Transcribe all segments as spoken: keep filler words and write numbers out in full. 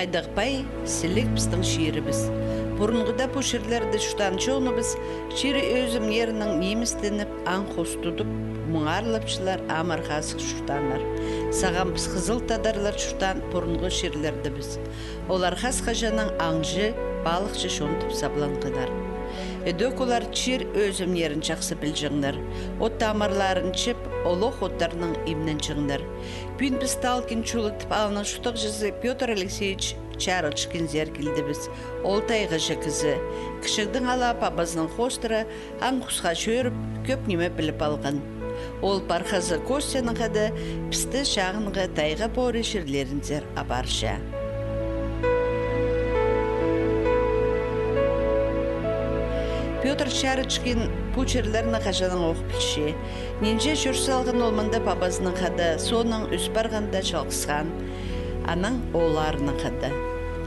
Хайдағ пай, сіліг пістің чирібіс. Пурунғыда пу чирлерде чуртаан чоныбыс чир ӧзімнерінең ниместеніп, аң-хос тудып, муңарлапчалар, амыр-хазых чуртааннар. Сағам піс хызыл тадарлар чуртаан пурунғы чирлердебіс. Олар хас-хаҷаннаң аңҷы, палыхчы чон тіп сабланғаннар. Ідӧк олар чир ӧзімнерін чахсы пілҷеңнер. От тамырларын чіп, олох оттарнаң имненҷеңнер. Пӱӱн піс Талкин чулы тіп аалның чуртағҷызы Пётр Алексеевич Чарочкинзер килдібіс. Ол тайғаҷы кізі. Кічігдең ала пабазының хоостыра аң-хосха чӧріп, кӧп ниме піліп алған. Ол пархазы Костянаң хада пісті чағынғы тайға пори чирлерінзер апарча. Пётр Чарочкин пу чирлерні хаҷаннаң ох пілче. Нинҷе чӧр салған ол мында пабазынаң хада, соонаң ӧс парғанда чалғысхан. Анаң оолларынаң хада.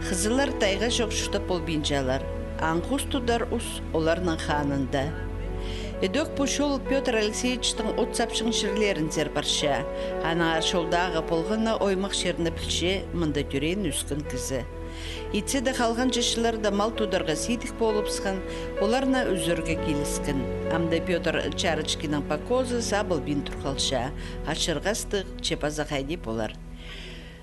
Хызыллар тайға чох чуртап полбинчалар. Аң-хос тудар ус оларның ханында. Ідӧк пу чол Пётр Алексеевичтің от сапчаң чирлерінзер парча. Аннаңар чолдағы полған на оймах чирні пілче мында тӧреен ӧскен кізі. Итсе дее халғанҷы чылларда мал тударға сидік полыбысхан, оларны ӱзерге киліскен. Амды Пётр Чарочкиннің покозы сабылбин турғалча, ачырғастығ че паза хайди полар.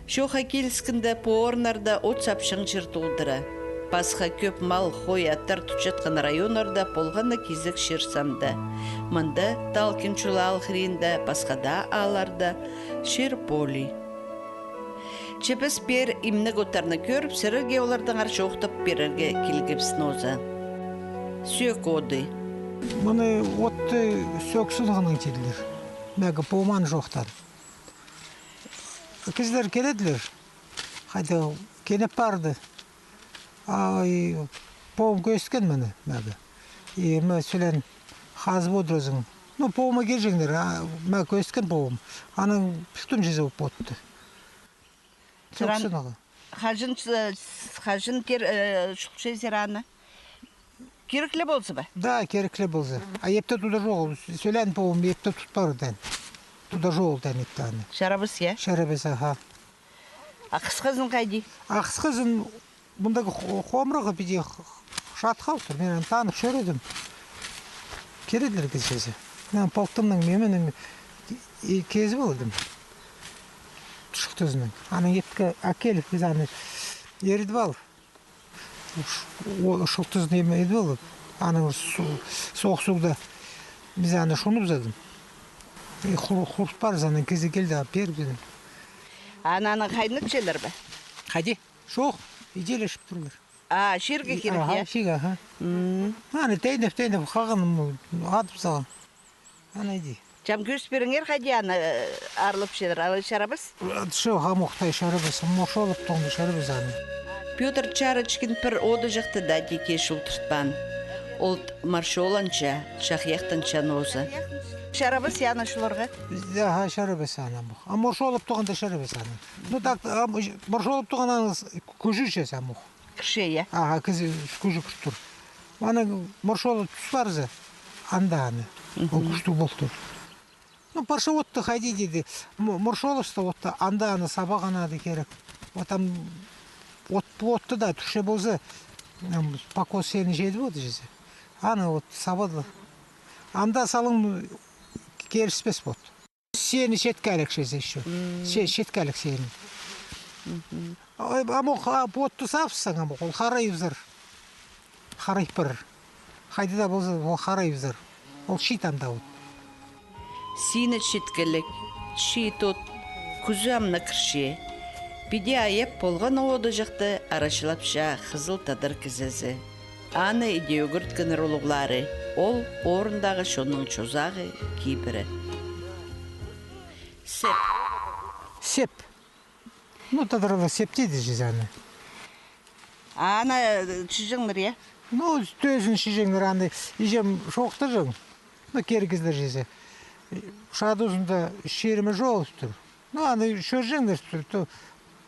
Чоохха киліскенде, пу орыннарда от сапчаң чир толдыра. Пасха кӧп мал, хой, аттар тутчатхан районнарда полған на кизек чир санда. Мында, Талкин чулы аал хыринда, пасха даа аалларда чир полии. Че піс пеер имнег оттарны кӧріп, сірерге олардаңар чоохтап пирерге килгебіс нооза. Сӧӧк оды. Мыны отты сӧӧк сынағынаң тидірлер. Мағаа поомаан чоохтаан. Кізілер киледілер. Хайда кенеп парды. А, и поом кӧзіткен мыны, мағаа. И мына сӱлеен хазып одыразың. Ну, поома кирҷеңнер, а, мағаа кӧзіткен поом. Анаң пӱктӱн чізе поп одты. Сӧӧк сынағы. Хаҷан, э, хаҷан кир-, э, чухчазар аны? Кирек ле полза ба? Да, кирек ле полза. А епте тудар чоғыл. Сӱлеен поом епте тут парған. Тудар чоғыл теен епте аны. Чарабас, я? Чарабас, аха. А хысхазын хайди? А хысхазын мындағы хо-, хомырығы піди х-, х-, чатхал тур. Мин аны танып чӧрдім. Киледілер кізі. Мин палтымнаң, мин, мин, и кезіп алдым. Чылтызынаң. Анаң епке әкеліп, піс аны иртіп ал. Ш-, о, чылтызын ниме идіп алып, анаң су-, соох суғда піс аны чунып салдым. И хур-, хурт парза, анаң кізі килді, а пир пирдім. Аны, аны хайнатчалар ба? Хайди? Чох, иделешіп турлар. А, чирге кирек, аха, я? Чирге, аха. М. Аны тейнеп, тейнеп, хағын адып салған. Аны иди. Чам кӧзіт пиріңер, хайди аны, э, аарлапчалар, алай чарабас? Чох, амох тай чарабас, моршолап тоғында чарабас аны. Пётр Чарочкин пір одыҷахты даа тикке чултыртпаан. Ол моршоланча, чахаяхтанча нооза. Чарабас, я, аны чуларға? Аха, чарабас аны амох. А моршолап тоғында чарабас аны. Ну так, а, моршолап тоғанда кӱҷӱ чізе амох. Кірче, я? Аха, кізі кӱҷӱ кір тур. Анаң моршолап тӱс парза, анда аны. Ол кӱстіг пол тур. Ну, парча отты хайди тиді. М-, моршоласта отты, анда аны сабаған ады кирек. Вот ам от, отты даа тӱрче полза, ам, покос сині чидіп одыр чізе. Аны вот сабады. Анда салың киліспес вот. Сині читкелек чізе ещё. Че-, читкелек сині. Ой, амох, а, отты сабыссаң, амох, ол харайыбызар. Харайып парар. Хайда даа полза, ол харайыбызар. Ол чит анда от. Сині читкелек, чит от, кӱзі ам на кірче. Піди аяп полған одыҷахты арачылапча хызыл тадар кізізі. Аны иди ӱгреткеннер улуғлары, ол орындағы чонның чозағы, кибірі. Сеп. Сеп. Ну, тадарла сеп тиді чізе аны. Аны, э, чіҷеңнер, я? Ну, тӧзін чіҷеңнер, аны иҷем чоохтаҷаң. Ну, киргізлер чізе. Шадузында чиріме чоғыл тур. Ну, аны чӧрҷеңнер тур. Ту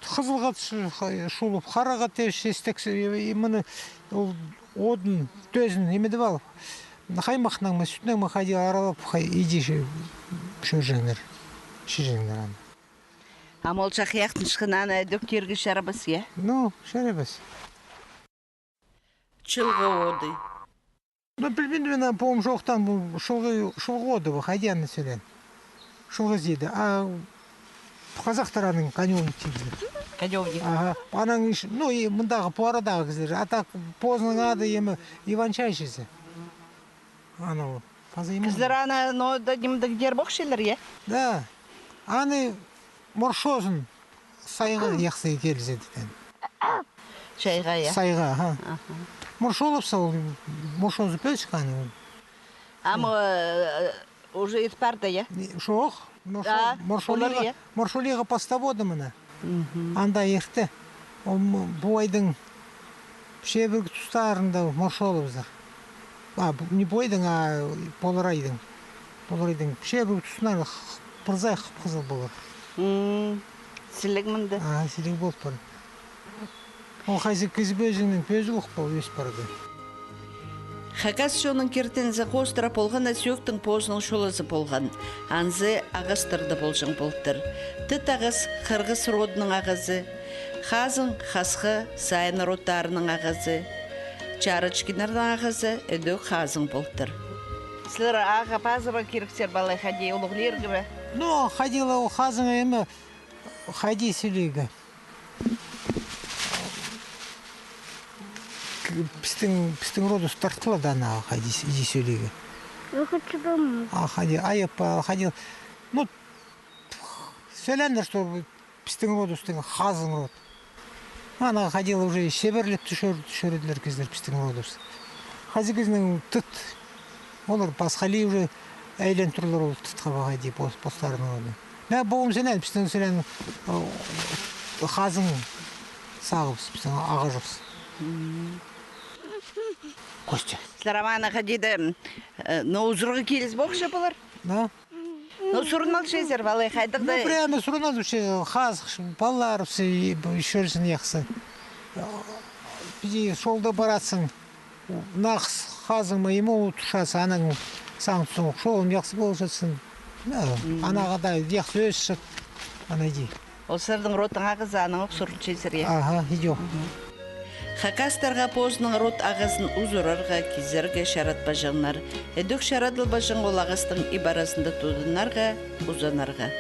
хызылға ш-, ха-, шулып, харағға тее честек, и, и мыны ол одын, тӧзін ниме тіп ал. Хаймахнаң ма, сӱтнең ма хайди аралап, хай, иди чӧ-, чӧрҷеңнер. Чіҷеңнер аны. Ам ол чахаяхтың чыхынаан ідӧк тирге чарабас, я? Ну, чарабас. Чылғы оды. Ну, пілбин, мин, а, помню, чоохтаан, пу чылғы, чылғы оды, пу хайди аны сӧлеен. Чылғы сиді. А пу хазахтар аның конёвник тидірлер. Конёвник. Аха. Анаң иш-, ну, и мындағы пу арадағы кізілер. А так позының ады ниме, Иван Чайчизы. Аны ол. Паза ниме. Кізілер аны, ну, да, нимдең тер похчалар, я? Да. Аны моршозын сайға яхсы килзе, тидім. Чайға, я? Сайға, аха. Аха. Моршолапса ол, моршозы пӧзік аны. Ам, э, уже ит парды, я? Чох. Моршо-, а, моршолиға, олар, я? Моршолиға пастап оды мына. Мгм. Анда иртті. Ол м-, пу айдың пічебіргі тустарында моршолабызар. А, пу, не пу айдың, а полар айдың. Полар айдың. Пічебіргі тустарында х-, пірсай хып-хызыл полар. М, сіліг мында. А, сіліг полып пар. Ол хайзы кізі пӧзінің пӧзі ох пол ӧс парды. Хакас чонның киртінізі хоостыра полған на сӧӧктің позының чолазы полған. Анзы ағастарда полҷаң полтыр. Тыт ағас хырғыс родының ағазы, хазың, хасха, сайын родтарының ағазы, Чарочкиннернің ағазы ідӧк хазың полтыр. Сірер ағаа пазарға кирексер пе алай хайди улуғлирға ба? Ну, хайди ла ол хазың ниме, хайди сӧлиге. К-, пістің, пістің родус тартылады ана хайди с-, иди сӧлиге. А хайди, ай, апа, хайди. Ну, сӧлееннер, что пістің родустың хазың род. Ана хайди ла уже шеберлеп тӱшер-, тӱшерділер кізілер пістің родус. Хайзы кізінің тыт. Олар пасхалай уже айлан турлар ол тытха ба хайди пос-, постарының роды. Мин полғам сӧлеен, пістің сӧлеен, э, хазың сағыбыс, пістің ағаа чапсаң. Костя. Сірер ам аны хайди даа, э, но узарға киліс похча полар? Да. Ну, сурын алчазар ба алай хайдағ даа? Ну, прямо сурын алчазар, хазых, палаларыбыс, и, и чӧрзін яхсы. Піди чолда парассың, нағыс хазыңма ниме турчазың, анаң сағын соң, чолың яхсы полчатсын. Ну, анаң даа яхсы ӧсчет, ана иди. Ол сірернің родтың ағазы, анаң ох сурынчазар, я? Аха, идӧк. Хакастарға позының род ағазын узурарға, кизерге чаратпаҷаңнар. Ідӧк чарадылбаҷаң ол ағастың иб аразында туданарға, узанарға.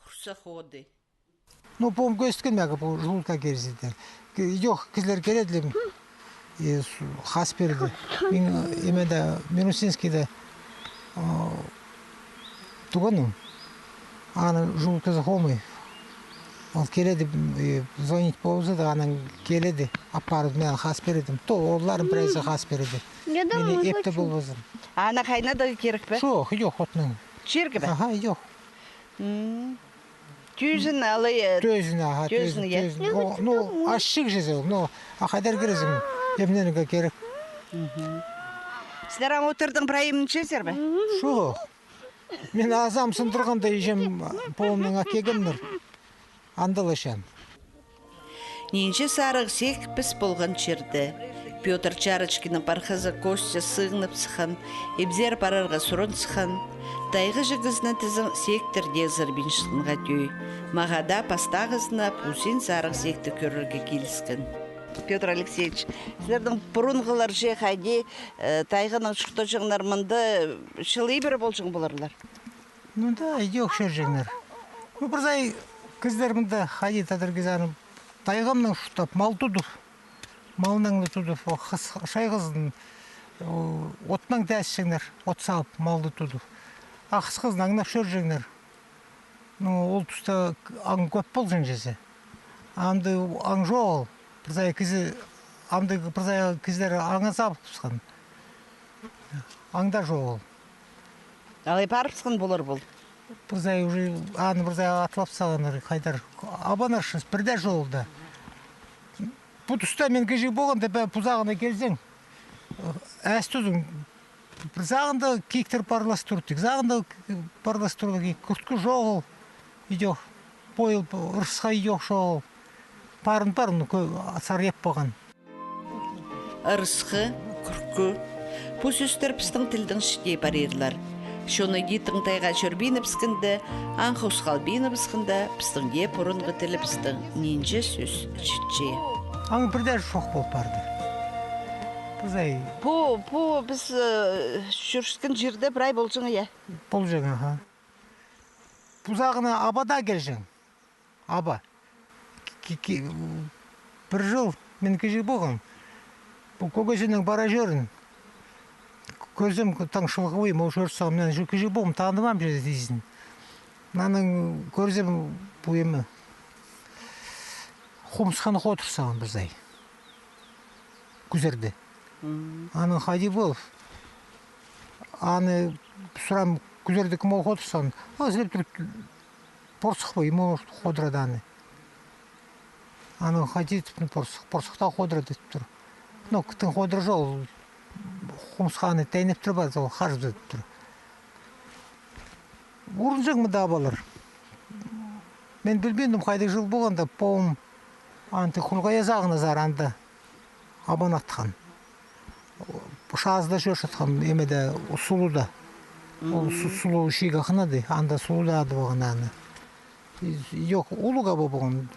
Хурсах оды. Ну, пу ам кӧзіткен мағаа, пу чулутха кирзін. Ки-, идӧк кізілер киледілер. И с-, хас пирді. Мин, э, ниме дее, Минусинскийде, а, туғаным. Аны чулутха хомай. Ол киледі, и звонить полза даа, анаң киледі. Апарып, мин хас пирдім. То, оларның прайзы хас пирді. Мин епте полбазам. Аны хайнадарға кирек пе? Чох, идӧк, отнаң. Чирге бе? Аха, идӧк. М. Тӧзін алай, э, тӧзін, аха, тӧзін, тӧзін, я? Тӧзін. О, ну, ачығ чізе ол, ну, а хайдар кирезің, нимелерге кирек. Мгм. Сірер ам одырдың прай имнеҷезер бе? Чох. Мин азам сындырғанда, иҷем помның ак кигеннер. Андағ ла чаан. Нинҷе сарығ сек піс полған чирде. Пётр Чарочкиннің пархазы Костя сыынып сыххан, ибзер парарға сурын сыххан. Тайғаҷы кізіні тізең сектер дее сырбинчатханға тӧӧй. Мағаа даа пастағызына пу син сарығ секті кӧрерге киліскен. Пётр Алексеевич, сірернің пурунғыларҷа хайди, э, тайғанаң чуртаҷаңнар, мында чыл ибіре полҷаң поларлар? Ну да, идӧк чӧрҷеңнер. Ну, пірсай кізілер мында хайди тадар кізі аны тайғанаң чуртап, мал тудып. Малнаң ла тудып, о, хыс-, чайғызын, о, отнаң тасчаңнар, от салып, малды тудып. А хысхызын аңнап чӧрҷеңнер. Ну, ол туста к-, аң кӧп полҷаң чізе. Амды аң чоғыл. Пірсай кізі, амды пірсай кізілер аң азабылыбысхан. Аң даа чоғыл. Алай парыбысхан полар пол. Пірсай уже, аны пірсай атлап салғаннар, хайдар. Абанаршыс, пір дее чоғыл даа. Пу туста мин кічіг полғанда, пе, пу сағына килзең, ас тузың, пір сағында киктер парлас турдың, сағында парлас турдың, кӱрткі чоғыл, идӧк, пойыл, ырысха идӧк чоғыл. Парын, парын, кӧ-, сарып парған. Ырысхы, кӱркі. Пу сӧстер пістің тілдің чіте парирлар. Чон иди тың тайға чӧрбинібіскенде, аң хосхалбиныбысханда, пістің дее пурунғы тілібістің нинҷе сӧс чітче. Аң пірдее чох пол парды. Пызай. Пу, пу піс, э, чӧріскен чирде прай полҷаң, я? Полҷаң, аха. Пу сағына абада келҷең. Аба. Ки-, ки-, пір чыл мин кічіг полғам. Пу кӧгезінең пара чӧрін. Кӧрзем, таң шылғыбай, мол чӧр сағам, мин чӧр кічіг полғам, танымаам че тізін. Анаң кӧрзем, пу ниме, хомысханы ходыр сағам пызай. Кӱзерде. Анаң хайди пол. Аны сурам, кӱзерде кем ол ходыр сағам. А, сілеп тур, порсых па, ниме ходырады аны. Анаң хайди тіп, ну, порсых, порсых таа ходырады тіп тур. Ну, кітің ходырҷа ол, хомысханы тайнап тур ба, ол харҷы тіп тур. Урунҷаң мында абалар. Мин пілбинім, хайдағ чыл полғанда, по-моему, анда Хулғайзағына сар анда абанатхан. Шазыда чӧрчеткен, нимеде, Сулуда. Ол Су-, Сулу чигі хынады, анда Сулуда ады полған аны. Йох, улуғ аба полған.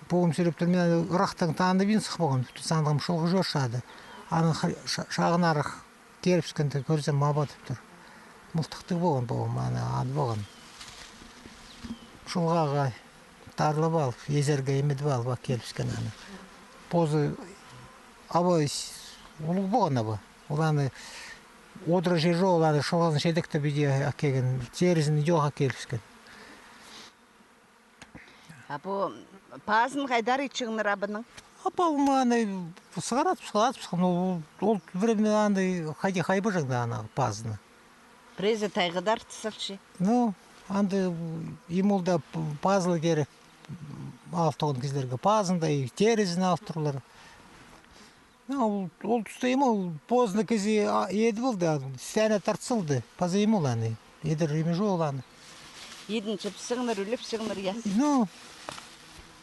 По-моему, сілеп тур, мин ырахтаң таныбин сых полғам, санағам, шылғы чӧрче ады. Аның ха-, ша-, шағынарах килібіскенде кӧрзем, аба тіп тур. Мылтыхтығ полған, по-моему, аны ат полған. Чулғаға тарлап алып, езерге имедіп алып, ак килібіскен аны. Позы аба с-, улуғ полған аба. Ол аны одыра чир чох, ол аны чылғызын чидектеп иди ак килген, терізін иди ак килібіскен. А пу пазын хайдар итчеңнер абаның? А пу ма аны сығарат, сығарат, сығарат, ол, ол времена аны хайди хайбыжаң да аны пазыны. Пірезі тайғадар тізілче. Ну, анда ниме ол даа пазылы кирек. Алып тоғын кізілерге пазын даа, и терізін алып турлар. Ну, ол, ол туста ниме ол позына кізі, а, иді полды, а, сәні тартсылды, паза ниме ол аны. Идер ниме чох ол аны. Идін чіпсеңнер, ӱлепсеңнер, я? Ну,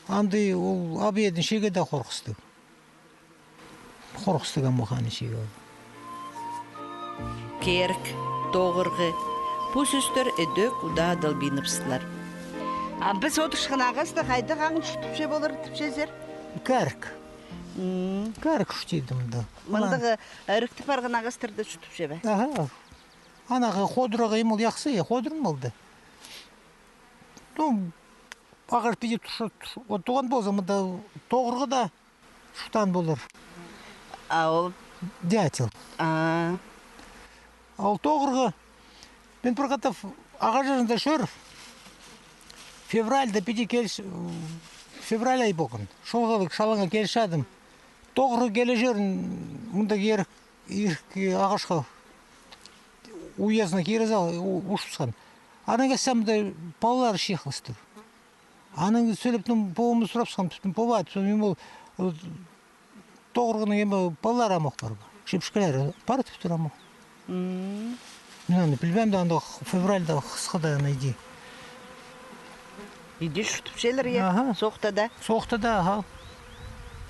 андағ ол абиедең чиге дее хорғыстығ. Хорғыстығ ам ох аны чиге ол. Кирік, тоғырғы. Пу сӧстер ідӧк удаа адалбиныбыстылар. А піс одырчатхан ағасты хайдағ аң чуртапча полар тіпчезер? Кирік. М. Кирік чуртидым да. Мындағ ірікті парған ағастарда чуртапча ба? Аха. Анағы ходырағы ниме ол, яхсы, я, ходырын полды. Ну, ағаш піди турча, тур-, от туған полза, мында тоғырғы даа чуртаан полар. А ол? Дятел. А. А ол тоғырғы, мин пір хатап ағаа чарында чӧр. Февральда піди киліс-, февраль ай полған. Чылғылығ чалаңа килісчедім. Тоғырғы киле чӧрін, мында ирік, ирік ағашха уязына кире сал, у-, ушыбысхан. Анаң килсем, мында палалар чыылыстыр. Анаң сӧлеп, ну, пабама сурапсхам, тіптім, паба, тіптім, ниме ол, ол тоғырғының ниме палалар ам ох пар ба? Чіпчекелері пар тіп тур ам ох. М. Мин аны пілбеем дее, анда февральда, хысхыда аны иди. Иди чуртапчалар, я? Аха. Соохта даа? Соохта даа, аха.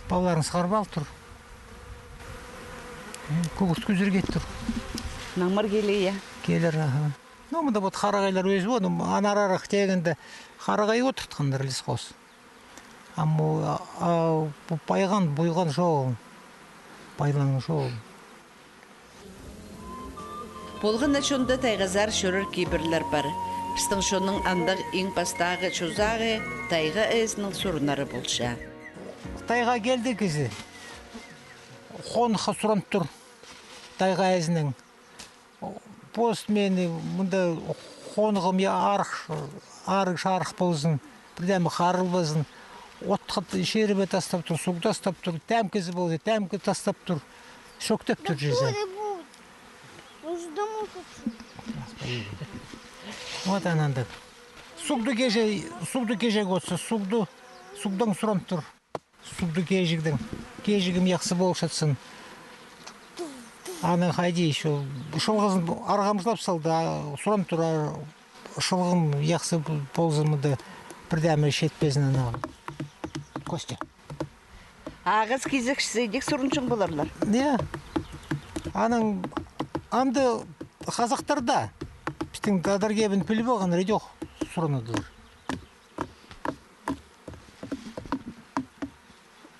Палаларын сығарып ал тур. Кӱгӱрт кӱзірге тур. Наңмар киле, я? Килер, аха. Ну, мында вот харағайлар ӧзіп одыр, аны арарах тигенде харағай одыртханнар лесхоз. Амма, а, а, пу пайған, пуйған чоғыл. Пайлаң чоғыл. Полған на чонда тайғазар чӧрер кибірлер пар. Пістің чонның андағ иң пастағы чозағы тайға ээзінің сурыннары полча. Тайға килді кізі. Хонха суран тур. Тайға ээзінең. Пос мин мында хонығым, я, арых, арығ-шарығ ползын, пірдеме харылбазын. Отхат чирібе тастап тур, суғ тастап тур, тәмкізі полза, тәмкі тастап тур, чӧктеп тур чізе. Тоже будет. Уже домой хочу. Вот анандағ. Суғды кеже, суғды кеже отса, суғды, суғдаң суран тур. Суғды кеҷігдең. Кеҷігім яхсы полчатсын. Анаң хайди ещё чылғызын арғамҷылап салды, а, суран тур, а, чылғым яхсы ползын, мында пірдеме читпезін ана. Костя. Ағас кизекчізі идӧк сурынҷаң поларлар. Не? Анаң амды хазахтарда. Тың тадар кебін піліп алғаннар идӧк суранадылар.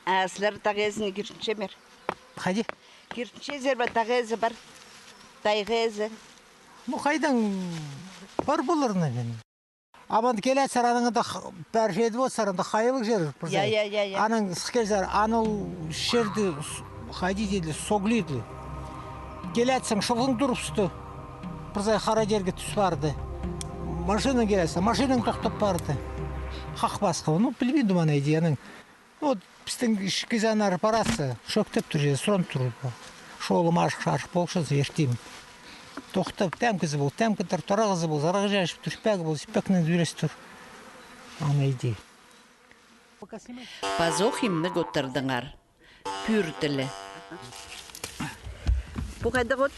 А сірер тағ ээзіне кирчеңер? Хайди? Кирчеңер бе, тағ ээзі пар? Тайға ээзі. Ну, хайдаң пар полар, наверное. Аман келетсер, анаң анда х-, пар чедіп отсар, анда хайылығ чир, пірсі. Я, я, я, я. Анаң сых келзер, анау чирді с-, хайди диділер, соглидлер. Келетсең, шылғың турыбысты. Пірсі хара чирге тӱс парды. Машинаң келетсең, машинаң тохтап парды. Хах пасха, ну, пілбиндім аны иди, анаң. Вот, пістің ікі кізі анар паратса, чӧктеп тур, же, суран тур. Шолым ашых-шарых полчаза, иртем. Тохтап, тәмкізі пол, тәмкідір, тарағызы пол, тарағызы чачып тур, иппегі пол, иппекнең ӱрес тур. Аны иди. Пазох имнег оттардыңар. Пӱӱр тілі. Пу хайдағ от?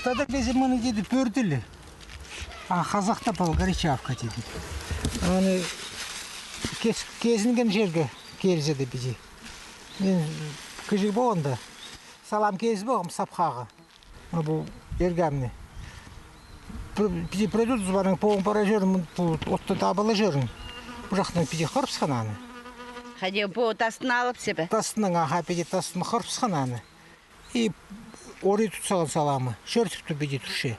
Тада кізі мыны деді пӱӱр тілі. А хазахта пол горячавка деді. Аны кес-, кезінген чирге кирзеді піди. Мин кічіг полғанда салам кизіп алғам сапхаға. А пу иргемні. Пір-, піди прӧдір тузыбаның, пу пара чӧрін, пу отты таап ала чӧрін. Пу чахтаң піди хырыбысхан аны. Хайди, пу тастын алып сибе? Тастының, аха, піди тастын хырыбысхан аны. И орай тут салған саламы. Чӧртіп тур, піди турча.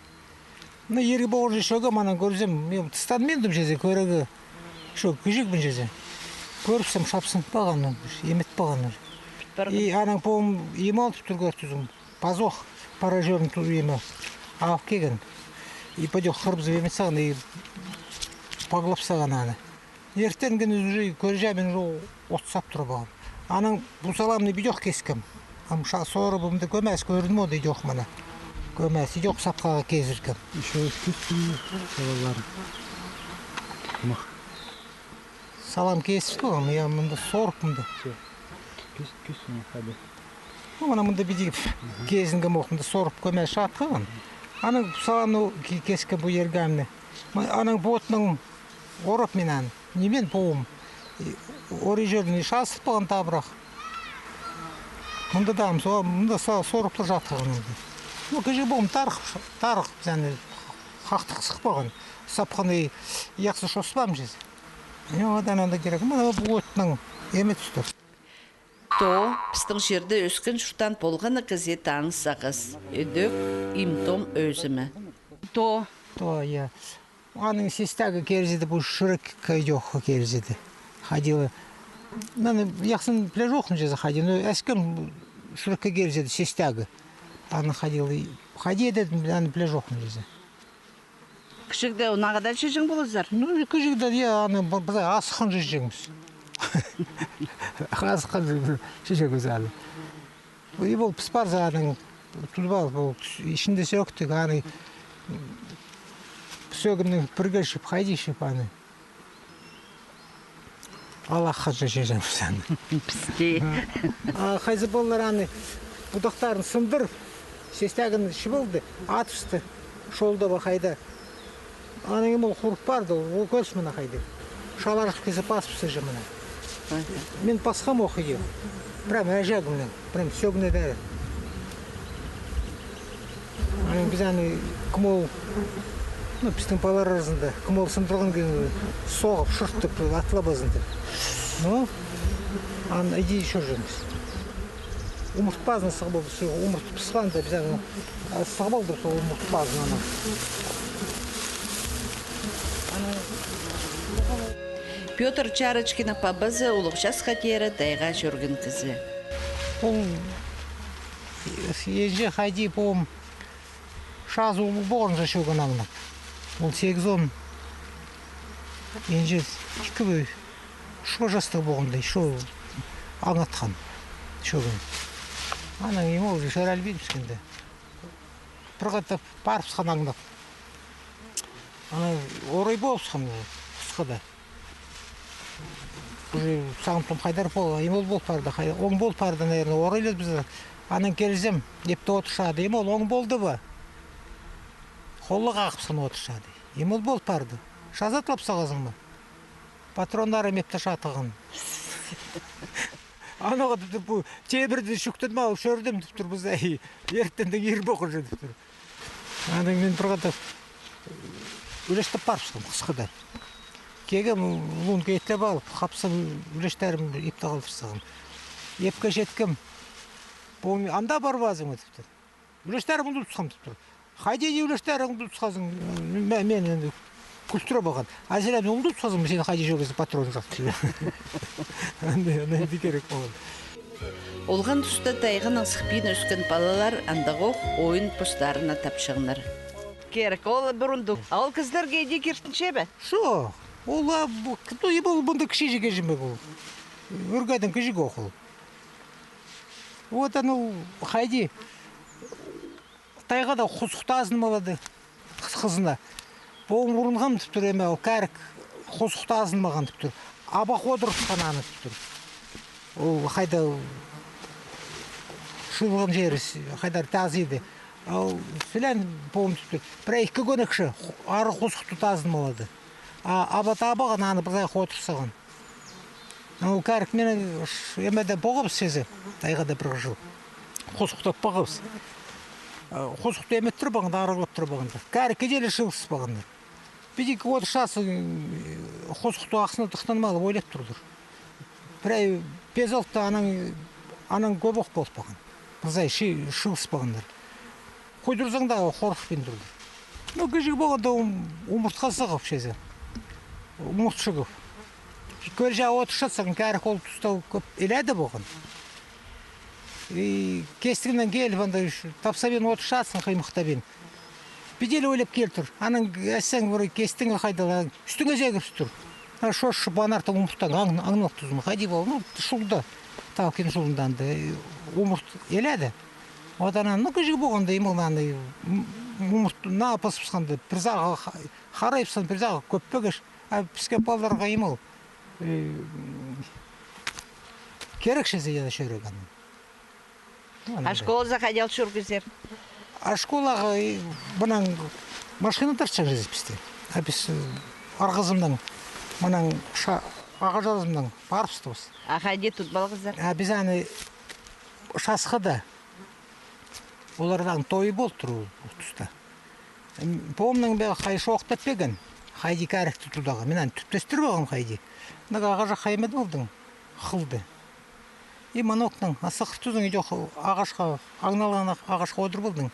Ну, иргі полғанҷа чӧгем, анаң кӧрзем, мин тыстан миндім чізе, кӧрерге. Чох, кічігбін чізе. Кӧріпсем, чапсынып парған, име ит парған. И анаң, по-моему, име алып тур, кӧр тӱзім. Пазох пара чӧрін ту-, име алып килген. И пойдёх хырыбызып име ит салған, и паглап салған аны. Иртенген уже кӧрҷем, мин уже от сап тур полғам. Анаң пу саламны піди ох кескем. Ам ша-, сорыбымда кӧмес кӧрінмеді, идӧк мына. Кӧмес, идӧк сапхаға кизіргем. Ещё кӱстің салалар. Мых. Салам кизіп салғам, я мында сорып мында. Всё. Кӱс, кӱс, ну, хайди. Ну, мына мында піди кизінгем ох, мында сорып кӧмес чатхан. Анаң саламны ки-, кескем пу иргемні. Ма-, анаң пу отнаң орап мин аны. Ниме, по-моему, и орай чӧрін и чазып парған табырах. Мында даа, со-, мында са-, сорып тур чатхан анда. Ну, кічіг полғам, тарых, тарых, аны хахтығ сых парған. Сапханы и яхсы чоспаам чізе. Ну, одаң анда кирек. Мына пу отнаң име тӱс тур. Тоа, пістің чирде ӧскен чуртаан полған на кізее таныс ағас. Ідӧк им-том ӧзімі. Тоа. Тоа, я. Аның сестяғы кирзеді, пу чӱрекке идӧк кирзеді. Хайди ла. Мин аны яхсын піле чоғым чізе хайди, но ӧскем чӱрекке кирзеді сестяғы. Аны хайди ла, хайди идеді, аны піле чоғым чізе. Кічігде унағада чиҷең ползар? Ну, кічігде, я, аны пі-, пі-, асхан чиҷеңміс. Асхан чиҷеңміс аны. И ол піс парза аның, тудып ал, ол ічінде сӧӧктіг, аны сӧӧгінең пірге чіп, хайди чіп аны. Алахха чиҷеңміс аны. Пісте. А хайзы полар аны пудахтарын сындырып, сестягын чіп алды, атыбысты. Шолда ба хайда. Анаң ол хурып парды, ол кӧс мына хайда. Шаларах кізі пасып сыҷа мына. Мин пасхам ох иди. Прям ээҷегімнең, прям сӧгіне дее. Аны піс аны кім ол, ну, пістің палалар аразында, кім ол сындырған кізі соғып, чуртап, атлабазын тіп. Ну, аны иди чӧрҷеңміс. Умыртпазын сығып алды, сығып, умыртып сыхханда, піс аны, а, сығып алды, сол умыртпазын аны. Пётр Чарочкиннің пабазы улуғ часха теере тайға чӧрген кізі. Ол Енҷе хайди, по-моему, чазы улуғ полғанҷа чӧген аңнап. Ол сигізон. Енҷе ікі бе, ӱс пе частығ полғанда, ещё аңатхан чӧген. Анаң име ол чаралбин піскенде. Пір хатап парыбысхан аңнап. Ана орай полыбысхан, хысхыда. Уже сағынтым, хайдар пол, име ол пол парды, хай-, оң пол парды, наверное, орайлар піс. Анаң килзем, ипте одырчады. Име ол оң полды ба? Холлығ ағыбысхан одырчады. Име ол пол парды. Чазатлап сағазың ба? Патроннары ипте чатхан. Анаң тіп тур, пу тебірді чӱктенме алып чӧрдім тіп тур, піс ай, иртеннең ир полғанҷа тіп тур. Анаң мин пір хатап ӱлестеп парыбысхам хысхыда. Килгем, лунка итлеп алып, хапсам, ӱлестерім ипте халдырыбысхам. Ипке читкем. Пу анда парбазың ма, тіп тур. Ӱлестерім ундутыбысхам, тіп тур. Хайди ӱлестерің ундутыбысхазың, ме-, мин анда кӱлдіріп алған. А сірер ундутыбысхазың, сен хайди чоғыл, патрон чох, тіп. Анда, анда кирек полған. Олған туста тайғаның сыхпин ӧскен палалар андағох ойын постарына тапчаңнар. Кирек, ол пір ундук. А ол кізілерге иди киртінче бе? Шо, ол, а, пу, ну, и пу мында кічіҷек кізі ме пу. Ӱргедең кічіҷек ох ол. Вот аннаң хайди. Тайғада хузух таа азынмалады хызына. Пу мурунғам тіп тур, эме, ол кәрік хузух таа азынмаған тіп тур. Абах одырыбысхан аны тіп тур. Ол хайда шыылған чирі, хайдар тазиды. Ол сілен пу тіп тур. Пір ікі кӱн ікші, ары хузухты таа азынмалады. А аба табаған аны пір зай одырыбысхан. Ол кәрік минің ш-, эмеде поғабыс чізе, тайғада пір чыл. Хузухты поғабыс. Хузухты эметтір поғанда, арығлап тур поғанда. Кәрік иди ле шыылыс поғаннар. Піди кӧдір чазы, хузухты ахсына тыхтанмалы ойлап турлар. Пір ай пес-алты анаң, анаң кӧп ох пол поған. Пір зай шыылыс поғаннар. Худырзаң даа хорыхпин турлар. Ну, кічіг поғанда ум-, умуртха сығып чізе. Умурт чығып. Кӧрче одырчатсаң, кәрік ол туста кӧп иледе поған. И кестігінең киліп, анда тапсабин одырчатсаң, хыймыхтабин. Піди ле ойлап кил тур. Анаң ӧссең, пір кестің хайдағ-ла, ӱстӱңе сегіріп тур. А шо, шо панарта умуртаң аң-, аңнал тузым. Хайди пол, ну, чулда. Талкин чулында анда, э, умурт иледе. Оданаң, ну, кічіг поғанда, ималнаң, м-, умурт наа пысыбысханда, пір сағаа ха-, харайыбысхан, пір сағаа кӧп пе кеш. А піске палаларға имал, э, м, кирек чізе иди чӧрерге. Ну, а школазар хайди ал чӧргізер? А школаға, и, мынаң машина тартчаң чізе пісті. А піс, э, арғызымнаң мынаң ша-, ағаа чазымнаң парыбыстыбыс. А хайди тудып алғазар? А піс аны Часхыда. Оларның тойы пол тур ол туста. М, помним бе, хай шоохтап пирген. Хайди кәрікті тударға. Мин аны тӱптестір поғам хайди. Андағ ағаа чахай ниме полдың. Хылды. И манокнаң, а сығып тузың, идӧк ағашха, аңналған ағашха одыр полдың.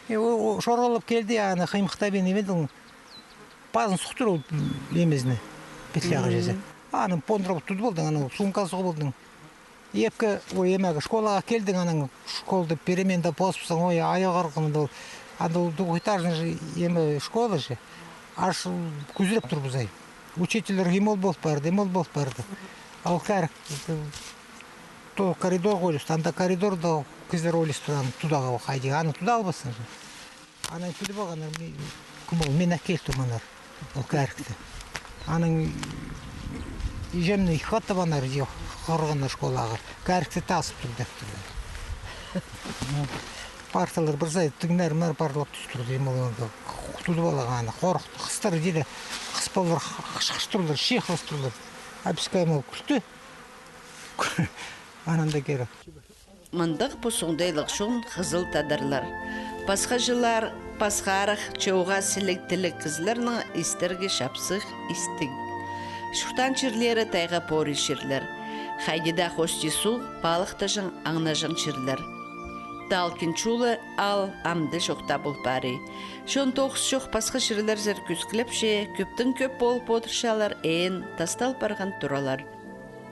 И о, о, чорғалап килді, аны хыймыхтабин ниме полдың. Пазын сухтыр ол, м, нимезіне. Петлеға чізе. Аны пондырып тудып полдың, аны сумкаға суғып полдың. Ипке, ой, нимеге, школаға килдің, анаң школада переменада позыбысчаң, ой, ай ағырған, анда ол, анда ол двухэтажный же, ниме, школа же. Аш кӱзіреп турбыс ай. Учительлер ниме ол пол парды, ниме ол пол парды. Ол кәрік, то коридорға ойласты, анда коридорда кізілер ойлас турған, тударға хайди, аны туда албассың же. Анаң піліп алғаннар, ми-, кім ол, мин ак килтіргеннер, ол кәрікті. Анаң иҷемні хаттабаннар, иди, хығырғаннар школаға. Кәрікті тасып тур, тіп тур. Ну, парталар пір сай тігіннер, мынар парлап тӱс тур, дим, ол анда тудып алған аны. Хорыхты, хыстар, иди ле, хыс палалар хыш-хыш турлар, чиих хыс турлар. А піске ол кӱлді. Анаң даа кирек. Мындағ пу соңдайлығ чон хызыл тадарлар. Пасха чыллар, пасхарах, чооға сіліг тіліг кізілернің истерге чапсых истіг. Чуртаан чирлері тайға пори чирлер. Хайди даа хости суғ, палыхтаҷаң, аңнаҷаң чирлер. Талкин чулы ал амды чохта пол пари. Чон тоғыс чох пасха чирлерзер кӧскілепче, кӧптең кӧп полып одырчалар, ээн тастал парған туралар.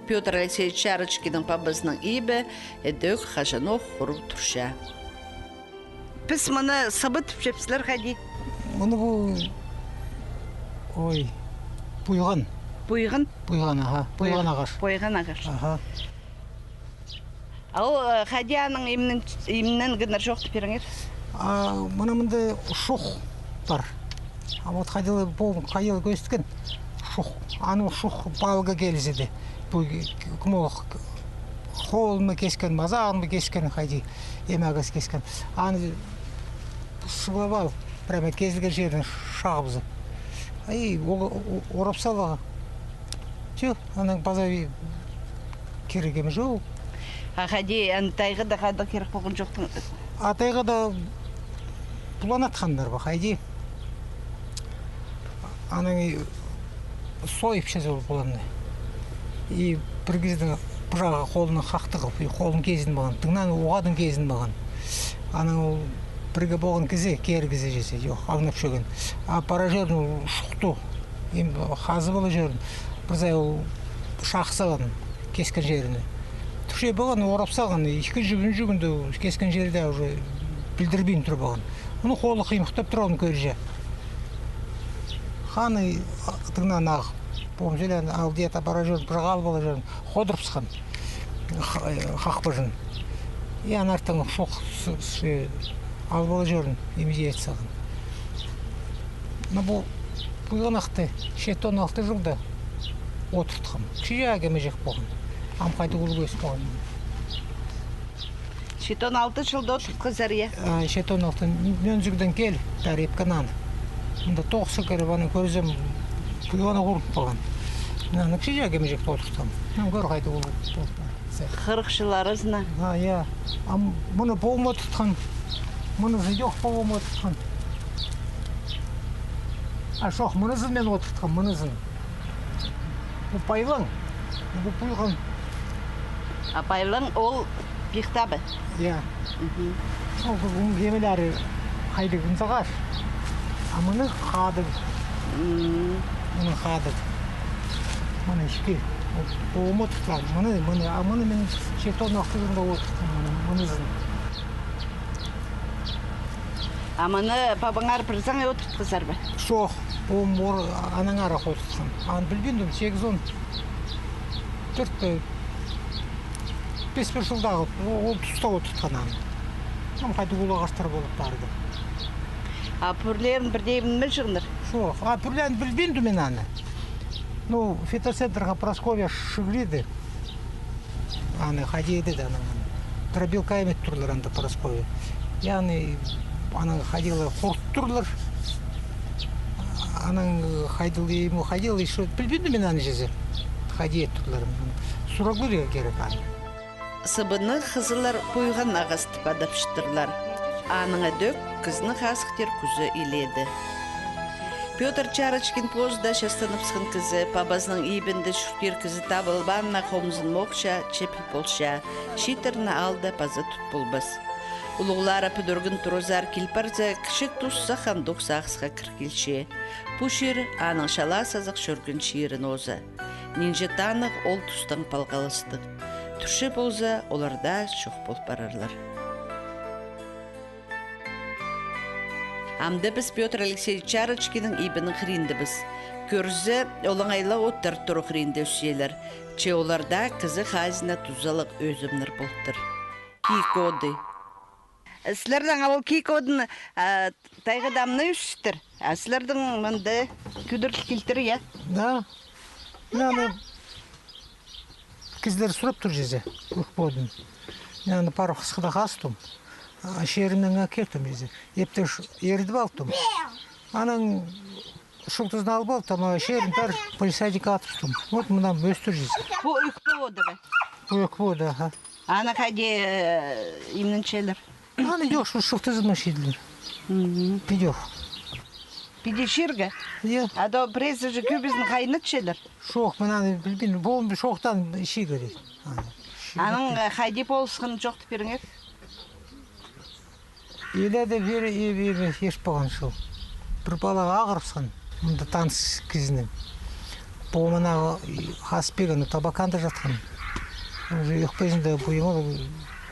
Пётр Алексеевич Чарочкиннің пабазының ибі ідӧк хаҷанох хуруг турча. Піс мыны сыбы тіпчебіс, сірер хайди? Мыны пу, ой, пуйған. Пуйған? Пуйған, аха. Пуйған ағаш. Пуйған ағаш. Аха. А ол, э, хайди аның имнен, имненгеннер чоохтап пиріңер? А, мына мында шух пар. А вот хайдағ-ла пу, хайдағ-ла кӧзіткен шух. Аның шух палға килзе дее. Пу кім ол, холын ма кескен, мазағын ма кескен, хайди, нимеге кескен. Аны сығып ал, прямо кесілген чирін шағыбызып. Ай, ол, о-, орап саларға. Че, анаң паза кирегім чоғыл. А хайди, ан тайғада хайдағ кирек полған чоохтың? А тайғада Пулан атханнар ба, хайди. Анаң и сойып чаза ол пуланны. И пір кізінің пыҷағы холынаң хахтығып, и холын кезін маған, тыңнаң, уғадың кезін маған. Анаң ол пірге полған кізі, кері кізі чізе, йох, аңнап чӧрген. А пара чӧрін ол шухты. Им хазып ала чӧрін. Пір сай ол шах салған кескен черіне. Тӱкче полған, орап салған, ікінҷі, ӱзінҷі кӱнде кескен черде уже пілдірбин тур полған. Мының холы хыймыхтап турғанын кӧрче. Ханы, а, тыңнаң, ах, помзелен, ал где-то пара чӧрін, пыҷағын алып ала чӧрін, ходырып сыххан. Х-, э, хахпаҷын. И аннаңар тың шох с-, с-, алып ала чӧрін, имзет салған. Ну, пу пуйғанахты читон алты чылда одыртхам. Кічіҷек кемеҷек полған. Ам хайди улуғ ӧс полған. Читон алты чылда одыртхазар, я? А, читон алты. Нӧнзігдең киліп, пеер ипкенан. Мында тоғысха кіріп, аны кӧрзем, пуйғанах урын полған. Мына, аны кічіҷек кемеҷек одыртхам. Ну, кӧр, хайди улуғ полған. Хырых чыл аразына. А, я. А м-, мыны полым одыртхан. Мынызын чох, полым одыртхан. А чох, мынызын мин одыртхам, мынызын. Пу пайлаң, пу пуйған. А пайлаң ол пихта ба? Я. Мгм. Ол кізінің кемелері хайдағ ынзағар. А мыны хадығ. М. Мыны хадығ. Мыны ікі. Ол, ол одыртхан. Мыны, мыны, а мыны мин читон алты чылда одыртхам, мыны, мынызын. А мыны пабаңар пір саңай одыртхазар ба? Чох, ол ор-, аннаңар ох одыртхан. Аны пілбинчем, сегізон тӧрт пе, пис пе чылдағы, о-, ол туста одыртхан аны. Ам хайди улуғ ағастар полып парды. А пӱрлерін пірдее пілмеҷеңнер? Чох, а пӱрлерін пілбинчем мин аны. Ну, фитоцентрға Прасковья чӱгӱрді. Аны хайди иді, анаң, аны. Дробилка имет турлар анда Прасковья. Яғни, анаң хайди ла хурт турлар. Анаң хайди ла, ему хайди ла, ещё пілбинчем мин аны чізе. Хайди ит турлар. Сурағлар керек аны. Сыбыны хызыллар пуйған ағас тіп адапчатырлар. Аның ідӧк кізінің хазыхтир кӱзі илееде. Пётр Чарочкин позы даа частаныбысхан кізі, пабазының ибінде чуртир кізі табылбаанына хомзынмоохча, чепіл полча, чииттерні аалда паза тут полбас. Улуғлары пӱдірген туразар кил парза, кічіг тус сах андох сағысха кір килче. Пу чир аның чалаа сазах чӧрген чирі нооза. Нинҷе танығ ол тустаң палғалыстығ. Тӱрче полза, олар даа чох пол парарлар. Амды піс Пётр Алексеевич Чарочкиннің ибінің хыринда піс. Кӧрзе, олаңай ла оттар турығ хыринда ӧсчелер. Че оларда кізі хазина тузалығ ӧзімнер полтыр. Киик оды. Сілернің ол киик одын, а, тайғада амды ӧсчеттір. А сілернің мында кӧдіріл килтір, я? Да. Мына аны кізілер сурап тур чізе, киик одын. Мына аны парып хысхыда хастым. А, чирінең киртім чізе. Епте ш-, иртіп алтым. Анаң шултызын алып алтым, а чирін пар палисадникке атыптым. Вот мына ӧстір чізе. Пу ӧкпе оды ба? Пу ӧкпе оды, аха. Аны хайди, э, имненчелер? Аны чох, шу шултызын чиділер. Мгм. Піди ох. Піди чирге? Е. А то пірезі же кӧбізін хайнатчалар. Чох, мин аны пілбин. Пу чохтаң чиирге. Аның, э, хайди полысханын чоохтап пиріңер. Иледе пир, и, и, и, ир полған чыл. Пір палаға ағырыбысхан. Мында таныс кізінің. Пу мына хас пирген, табаканда чатхан. Уже ӧкпезінде пу ему,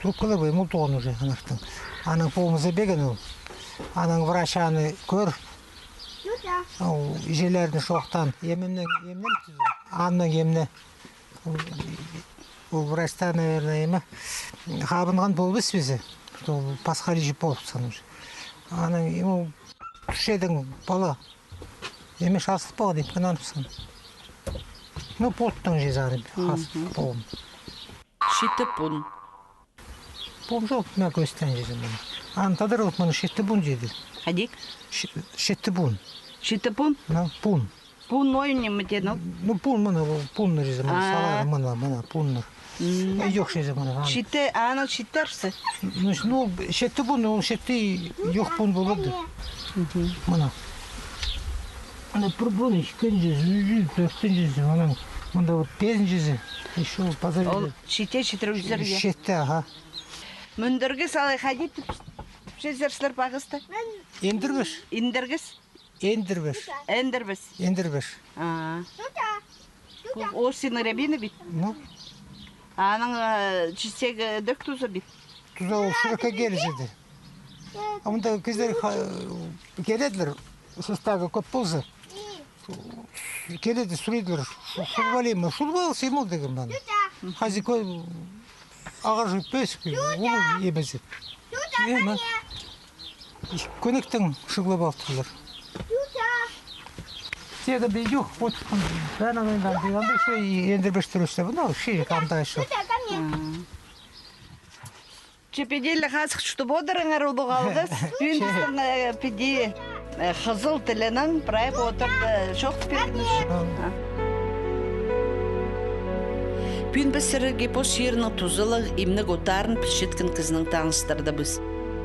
трубкалар пу ему туған уже анартың. Анаң пу мыза пирген ол. Анаң врач аны кӧр. Ол иҷелерні чоохтаан. Емнең, емнең тӱзін. Анаң емне. Ол, ол врачтар, наверное, эме, хабынған полбас пізе, что пасха иҷе полыпсаң уже. Анаң, ему, тӱрчедең пала. Эме, чазылып полған, ипкен анымсың. Ну, поттың чизе аны, хас полған. Читі пун. Пун чох, мына кӧстең чізе мыны. Аны тадар улуғ мыны читі пун тиді. Хайди? Чи-, читі пун. Читі пун? Ну, пун. Пун ойын ниме теен ол? Ну, пун мына, пуннар чізе мына, а, салар мына, мына, пуннар. М. Ӧй чох чизе мына. Читі, аның читі арса? Ну, ну, читі пун, ол читі чох пун полар. Мгм. Мына. Ана пір пун, ікінҷізі, ӱзі, тӧртінҷізі, анаң мында вот пизінҷізі. Ещё пазар. Ол читі читіріп чӧрзер, я? Читі, аха. Мӱндіргіс алай хайди тіпчезер сірер пағысты? Ендірбіс. Индіргіс? Ендірбіс. Ендірбіс. Ендірбіс. А. Ол синің рябина бит? Ну. Аның, э, читсегі ідӧк туза бит? Туза ол шуракай килізеді. А мында кізілер ха-, келеділер, сустағы кӧп полза. Келеді, суридылар, шу-, шурып алайым ба? Шурып ал, симол деген ман. Хазико ағажы пӧзік, улуғ ебезі. Е, ма. Кӧнектең шыглап алтырлар. Тегі бе юх, вот, пәнің андағ, андағ, андағ, андағ, андағ, андағ, андағ, андағ. Че піди ле хазых чуртап одырыңар, улуғ алғыс. Пӱӱн пістің, э, піди, э, хызыл тілінең прай потырды чоохтап пиргеніңер. Пӱӱн піс сірерге пос чирінің тузалығ, имнег оттарын пілчеткен кізінең таныстырдыбыс.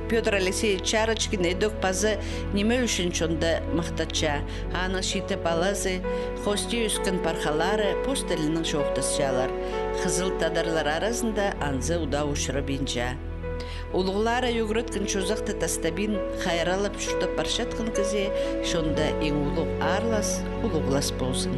Пётр Алексеевич Чарочкин ідӧк паза ниме ӱчӱн чонды махтатча. Аның читі палазы, хости ӧскен пархалары пос тілінең чоохтасчалар. Хызыл тадарлар аразында анзы удаа учурабинча. Улуғлары ӱгреткен чозахты тастабин, хайраллап чуртап парчатхан кізі чонда иң улуғ аарлас, улуғлас ползын.